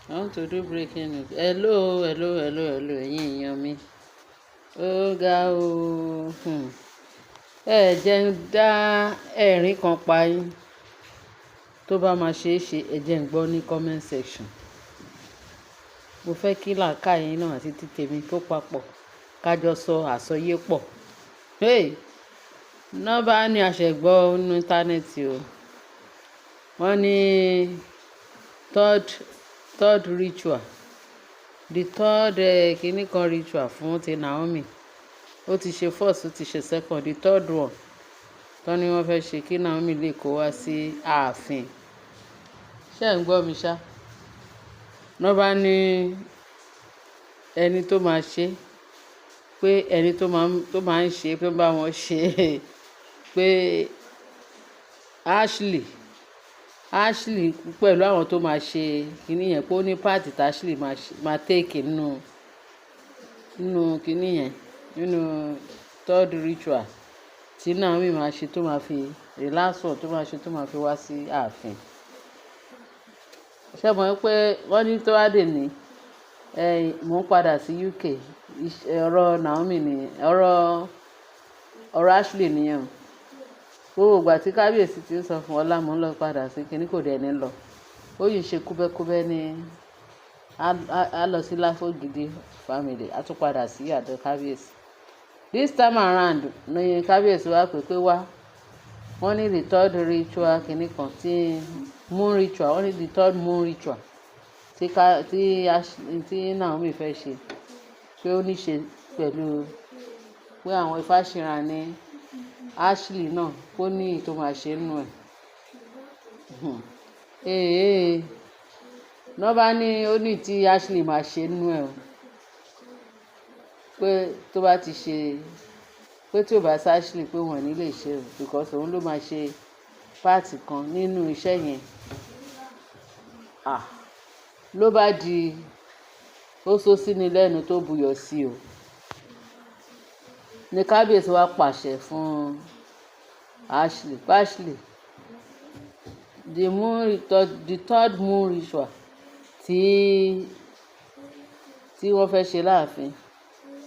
I want to do breaking news. Hello, hello, hello, hello, ẹ̀yin èèyàn mi. Ó ga o. Ẹ jẹ́ ń dá ẹ̀rín kan pa yín. Tó bá máa ṣe é ṣe, ẹ jẹ́ ń gbọ́ ní comment section. Mo fẹ́ kí làákàyè yín náà àti títèmi kó papọ̀, ká jọ sọ àsọyé pọ̀. Hey! Nọ́mbà ní a ṣẹ̀ gbọ́ nínú íńtánẹ́ẹ̀tì o. Wọ́n ní third ritual, the third kíní kan ritual fún ti Naomi. Ó ti ṣe first, ó ti ṣe second, the third one tó ní wọ́n fẹ́ ṣe kí Naomi lè kó wá sí ààfin. Ṣé ẹ̀ ń gbọ́ mi ṣá? Nọ́mbà ní ẹni tó máa ṣe, pé ẹni tó máa ń ṣe, pé bá wọn ṣe, pé Ashley pẹ̀lú àwọn tó máa ṣe kíní yẹn, pé ó ní part tí Ashley máa take nínú kíní yẹn, nínú third ritual tí Naomi máa ṣe, tó máa fi the last one tó máa ṣe, tó máa fi wá sí ààfin. Ṣé mọ̀ pé wọ́n ní tó wá dè ní, mò ń padà sí UK. Ọ̀rọ̀ Naomi ni, ọ̀rọ̀ Ashley nìyẹn o. Gbogbo ìgbà tí kábíyèsí ti ń sọ fún Ọlá, mò ń lọ padà sí kíní, kò dẹ̀ ní lọ. Ó yìí ṣe kúbẹ́kúbẹ́ ní á lọ sí Láfògìdì family, á tún padà sí àdó kábíyèsí. This time around ní kábíyèsí wá pé wá. Wọ́n ní the third ritual kíní kan tí moon ritual, wọ́n ní the third moon ritual tí ká tí tí Naomi fẹ́ ṣe, pé ó ní ṣe pẹ̀lú pé àwọn Ifáṣìrà ní Ashley náà kó ní èyí tó máa ṣe nínú ẹ̀. Ee, lọ́ bá ní ó ní tí Ashley máa ṣe nínú ẹ̀ o, pé tó bá ti ṣe, pé tí ò bá sí Ashley, pé wọ́n ò ní lè ṣe o, because òun ló máa ṣe part kan nínú iṣẹ́ yẹn. Ah! Ló bá di ó sọ sí ni lẹ́nu tó buyọ̀ sí o. Ní kábíyèsí wá pàṣẹ fún Ashley, Ashley, the third moon ritual tí wọ́n fẹ́ ṣe láàfin,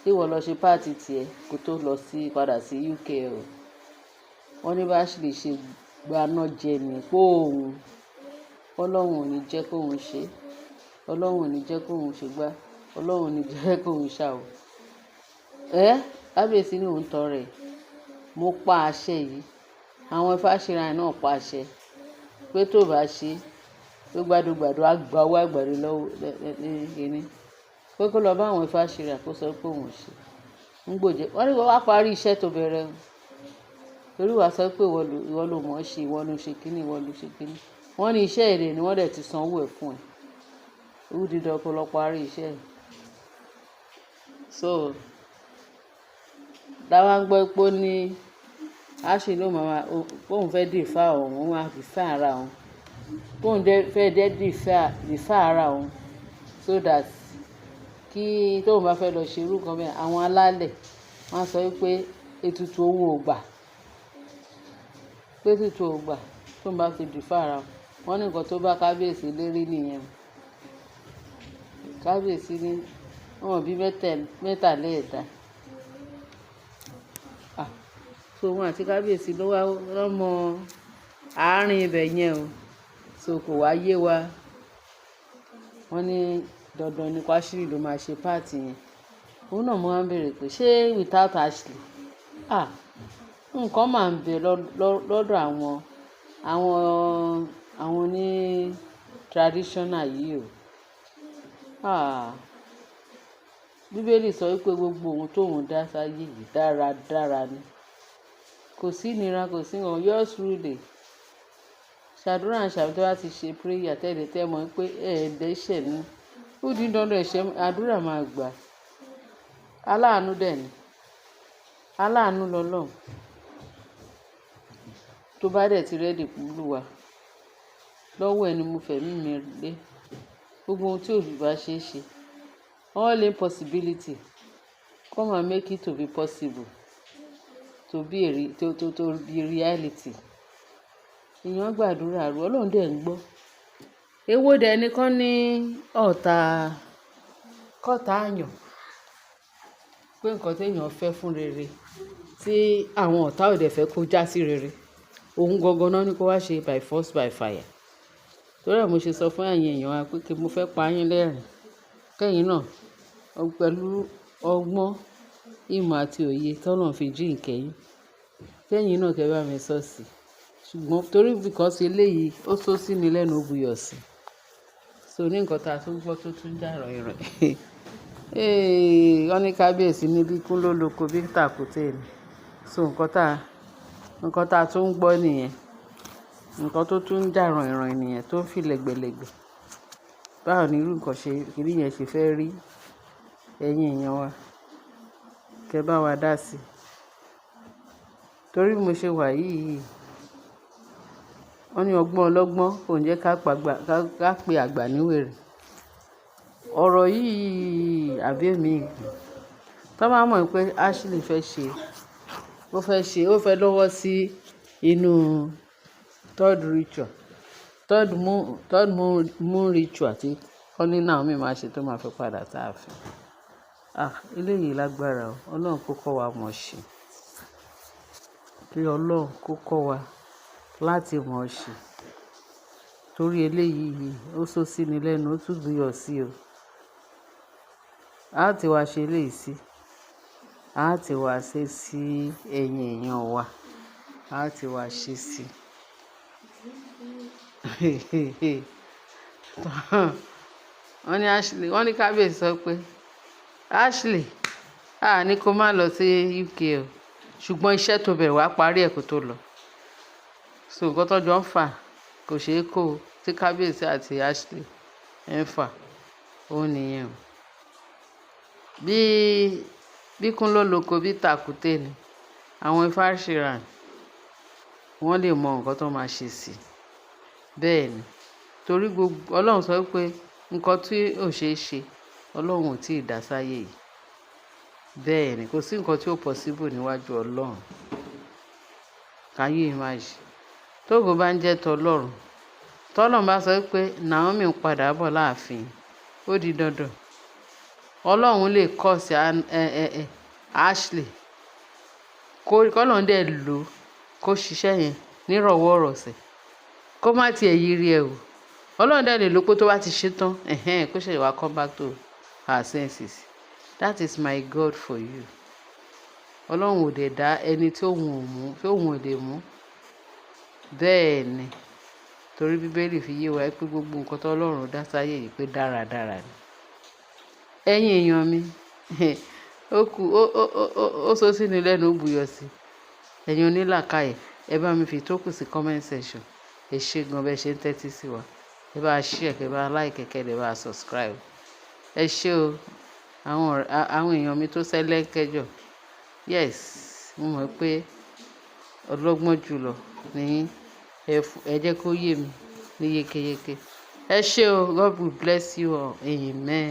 tí ìwọ lọ ṣe part tiẹ̀ kó tó lọ sí padà sí UK o. Wọ́n ní bá Ashley ṣe gbaná jẹ ní pé òun, Ọlọ́run ò ní jẹ́ kó òun ṣe, Ọlọ́run ò ní jẹ́ kó òun ṣe gbá, Ọlọ́run ò ní jẹ́ kó òun ṣà o. Ẹ́, kábíyèsí ní òun tọrọ ẹ̀. Mo pa àṣẹ yìí. Àwọn Ifáṣìrà náà pa àṣẹ pé tó bá ṣe, pé gbádùgbàdù á gba owó àgbàdo lọ́wọ́ ní kíní. Pé kó lọ bá àwọn Ifáṣìrà kó sọ pé òun ò ṣe. Ń gbòjẹ́. Wọ́n ní wọ́n wá parí iṣẹ́ tó bẹ̀rẹ̀ o. Torí wàá sọ pé ìwọ ló mọ̀ ọ́ ṣe, ìwọ ló ṣe kíní, ìwọ ló ṣe kíní. Wọ́n ní iṣẹ́ èrè ni wọ́n dẹ̀ ti san owó ẹ̀ fún ẹ. Ó di dandan kó lọ parí iṣẹ́ ẹ̀. So, láwá ń gbọ́ pé ó ní Ashley ló máa, pé òun fẹ́ defer òun, òun máa defer ara òun. Pé òun fẹ́ dé defer ara òun so that kí tóun bá fẹ́ lọ ṣe irú nǹkan bẹ́ẹ̀, àwọn alálẹ̀ wọ́n á sọ wípé ètùtù òun ò gbà. Pé ètùtù ò gbà tóun bá fi defer ara òun. Wọ́n ní nǹkan tó bá kábíyèsí lérí nìyẹn. Kábíyèsí ní wọ́n bí mẹ́tàlélẹ́ẹ̀dá. Ah! So òun àti kábíyèsí ló wá lọ́mọ àárín ibẹ̀ yẹn o. So kò wá yé wa. Wọ́n ní dandan ni pé Ashley ló máa ṣe part yẹn. Òun náà mo máa ń béèrè pé ṣé without Ashley? Ah! Nǹkan máa ń bẹ lọ́dọ̀ àwọn oní traditional yìí o. Ah! Bíbélì sọ wípé gbogbo ohun tóun dá sáyé yìí dáradára ni. Kò sí ìnira, kò sí nǹkan. Yours truly. Ṣàdúrà ń ṣàbí tó bá ti ṣe prayer tẹ́lẹ̀ tẹ́ mọ̀ pé ẹ dẹ́ṣẹ̀ ní. Ó di dandan ẹ̀ṣẹ̀, àdúrà máa gbà. Aláàánú dẹ̀ ni. Aláàánú lọ́lọ́run. Tó bá dẹ̀ ti ready fún Olúwa, lọ́wọ́ ẹ ni mo fẹ̀mí mi lé. Gbogbo ohun tí ò bá ṣe é ṣe, all impossibility, come and make it to be possible, to be a re, to be reality. Èèyàn gbàdúrà ru, Ọlọ́run dẹ̀ ń gbọ́. Èwo dẹ̀ ni kán ní ọ̀tá kọ́ta yàn pé nǹkan tí èèyàn fẹ́ fún rere tí àwọn ọ̀tá ò dẹ̀ fẹ́ kó já sí rere, òun gangan náà ni kó wá ṣe by force by fire. Torí ẹ mo ṣe sọ fún ẹ̀yin èèyàn wa pé kí mo fẹ́ pa yín lẹ́rìn-ín, kẹ́yìn náà pẹ̀lú ọgbọ́n, ìmọ̀ àti òye tí Ọlọ́run fi jíǹkẹ́ yín, kẹ́yìn náà kẹ́ bá mi sọ sí. Ṣùgbọ́n torí because eléyìí ó sọ sí mi lẹ́nu, ó buyọ̀ sí. So ní nǹkan tí a tún gbọ́ tó tún jà ròhìnròhìn. Wọ́n ní kábíyèsí ní bí ikún ló lóko bí tàkúté ni. So nǹkan tá tún ń gbọ́ nìyẹn. Nǹkan tó tún ń jà ròhìnròhìn nìyẹn tó ń fi lẹ́gbẹ̀lẹ́gbẹ̀. Báwo ni irú nǹkan ṣe, kíni yẹn ṣe fẹ́ rí, ẹ̀yin èèyàn wa? Kẹ́ bá wa dá sí. Torí bí mo ṣe wà yìí, wọ́n ní ọgbọ́n ọlọ́gbọ́n kò ń jẹ́ ká pe àgbà ní wèrè. Ọ̀rọ̀ yìí àbí èmi, tí wọ́n bá mọ̀ pé Ashley fẹ́ ṣe, ó fẹ́ ṣe, ó fẹ́ lọ́wọ́ sí inú third ritual, third moon ritual tí wọ́n ní Naomi máa ṣe tó máa fi padà sáàfin. Ah, eléyìí lágbára o. Ọlọ́run kó kọ́ wa mọ̀ ṣe. Kí Ọlọ́run kó kọ́ wa láti mọ̀ ṣe. Torí eléyìí ó sọ sí ni lẹ́nu, ó tún buyọ̀ sí o. A ti wá ṣe eléyìí sí. A ti wá ṣe sí ẹ̀yin èèyàn wa. A ti wá ṣe sí. Wọ́n ní Ashley, wọ́n ní kábíyèsí sọ pé Ashley, a ní kó má lọ sí UK o, ṣùgbọ́n iṣẹ́ tó bẹ̀rẹ̀ wá parí ẹ̀ kó tó lọ. So nǹkan tó jọ ń fà kò ṣe é kó o, tí kábíyèsí àti Ashley ń fà, òun nìyẹn o. Bí, bí ikún ló lóko bí tàkúté ni, àwọn Ifáṣìràn wọ́n lè mọ nǹkan tó máa ṣe sí i. Bẹ́ẹ̀ ni, torí gbogbo Ọlọ́run sọ wípé nǹkan tí ò ṣe é ṣe, Ọlọ́run ò tí ì dá sáyé yìí. Bẹ́ẹ̀ ni, kò sí nǹkan tí ó possible níwájú Ọlọ́run. Can you imagine? Tógo bá ń jẹ́ tọlọ́run, tọ́lọ́run bá sọ wípé Naomi ń padà bọ̀ láàfin, ó di dandan. Ọlọ́run lè curse Ashley, kó Ọlọ́run dẹ̀ lò ó kó ṣiṣẹ́ yẹn nírọ̀wọ́rọ̀sẹ̀, kó má ti ẹ̀ yiri ẹ o. Ọlọ́run dẹ̀ lè lò pé tó bá ti ṣe tán, ẹ̀hẹn, kó ṣe wá come back to her senses. That is my God for you. Ọlọ́run ò dẹ̀ dá ẹni tí òun ò mú, tí òun ò lè mú. Bẹ́ẹ̀ ni, torí Bíbélì fi yé wa pé gbogbo nǹkan tó Ọlọ́run dá sáyé yìí pé dáradára ni. Ẹ̀yin èèyàn mi, ó kú, ó sọ sí ni lẹ́nu, ó buyọ̀ sí. Ẹ̀yin onílàkàyè, ẹ bá mi fi tókù sí comment section. Ẹ ṣé gan bẹ ṣe ń tẹ́tí sí wa. Ẹ bá share, kẹ bá like, kẹ dẹ̀ bá subscribe. Ẹ ṣé o. Àwọn èèyàn mi tó sẹ́lẹ̀ kẹjọ. Yes, mo mọ̀ pé ọlọ́gbọ́n jùlọ ní yín. Ẹ jẹ́ kó yé mi ní yékéyéké. Ẹ ṣé o. God will bless you all. Amen.